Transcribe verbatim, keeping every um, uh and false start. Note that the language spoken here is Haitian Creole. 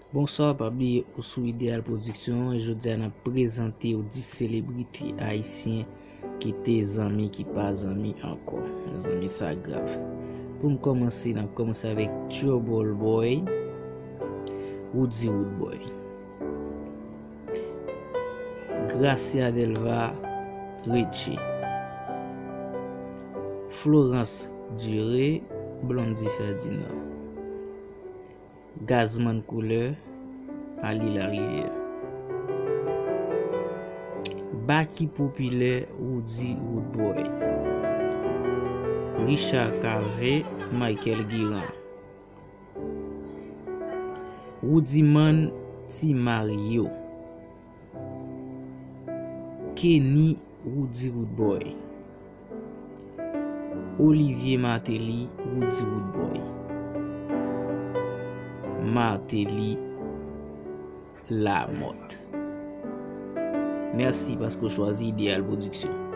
Bonswa, pa bliye ou sou Ideal Production e jodi a n ap prezante w dis selebrite ayisyen ki te zanmi ki pa zanmi ankò. Zanmi sa grav. Pou n kòmanse, n ap kòmanse avèk Trouble Boy, Roody Roodboy. Gracia Delva, Richie. Florence Duré, Blondy Ferdinand. Gazman Couleur, Ali Larivière. Baky Popilè, Roody Roodboy. Richard Cavé, Michael Guirand. Roody Man, Ti Mario. Kenny, Roody Roodboy. Olivier Martelly, Roody Roodboy. Martelly Lamothe. Mèsi paske w chwazi Ideal Production.